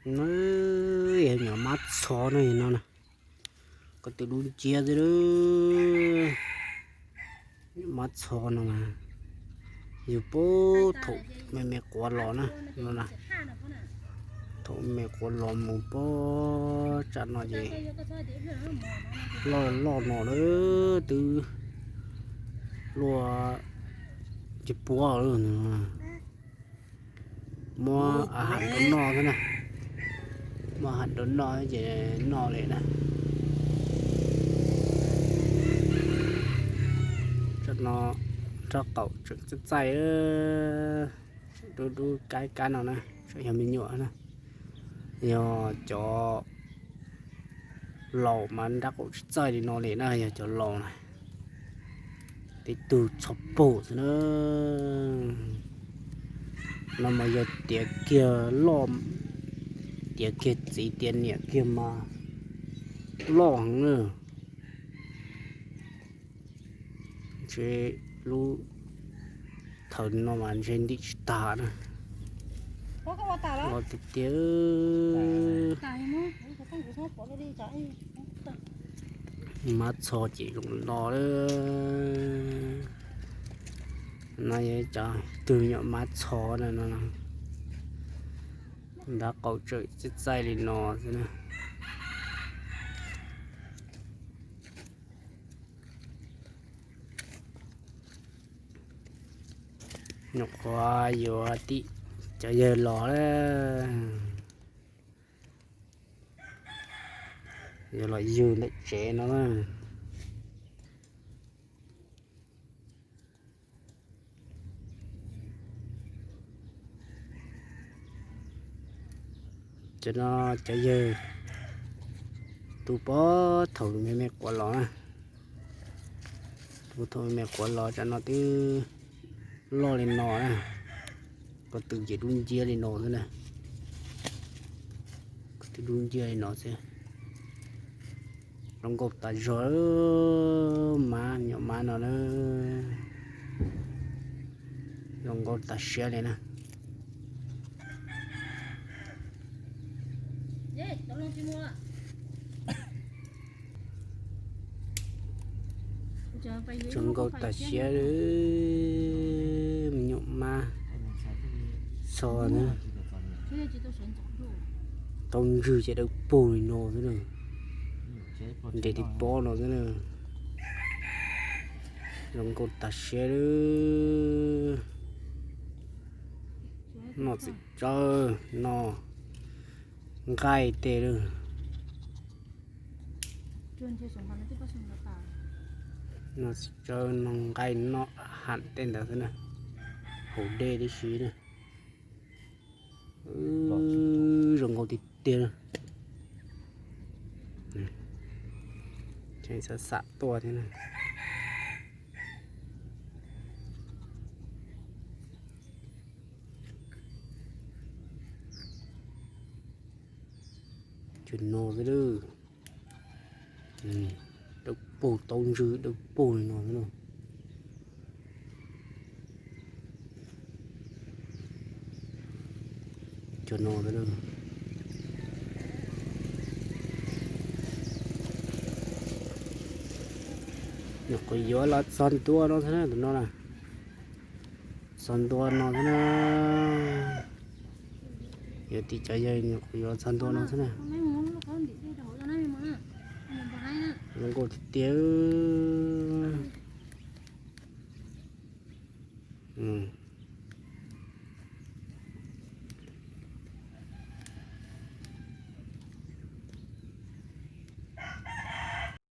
No yog nyuam mab txho no no na, ko tw dub nciab xwb. Nyuam mab txho no mas yug puag thaum me me quav los na, no na. Thaum me me quav los mus puag tsam no ces loj loj no lawm, twb luaj tsis puab lawm. Muab a ham rau noj xwb na. Muab a ham rau noj ces noj li na. Tsam no rab qaum tseem txaij txaij, dub dub kab kab no na, tseem yog me nyuam na. Yog cov laus mas rab qaum tsis txaij li no li na, yog cov laus na. Tib tug txho pum xwb na. No mas yog tiav kiag loj, tiav kiag txiv tiav niam kiag mas loj heev na. Ntshe lub thaum no mas ntshe ntim tsis tag na. Loj tiag tiag. Mab txho ces zoo no lawm. No yog cov tug nyuam mab txho na no. Nrab qaum tseem txaij txaij li no xwb na. Nyuam qhuav yuav tim cov yawg los, yuav los yug ntawm tsev no na. Cov no cov yawg tu puag thaum me me quav los na. Tu thaum me me quav los tsam no twb loj li no na. Ko tw ces dub nciab li no xwb na. Ko tw dub nciab li no xwb. Zoo nkauj tas zog, mab nyuam mab no na. Zoo nkauj tas siab li na. Zoo nkauj tas siab li, me nyuam mab txho na. Tau ntswg ces dawb paug li no xwb na. Nres tib pob no xwb na. Zoo nkauj tas siab li. Noj txiv tsawb, noj nqaij tej lawm. Noj txiv tsawb, noj nqaij, noj ham tej ntawd xwb na. Haus dej tib si na. Zoo nkauj tiag tiag. Tseem xav xam tuaj thiab na. Cov no xwb lawm. Dawb paug, tau ntswg dawb paug li no xwb na. Cov no xwb na. Nyuam qhuav yuav los txog ntua no xwb na, tus no na. Txog ntua no xwb na. Yuav tim cov yawg nyuam qhuav yuav txog ntua no xwb na. Zoo nkauj tiag tiag.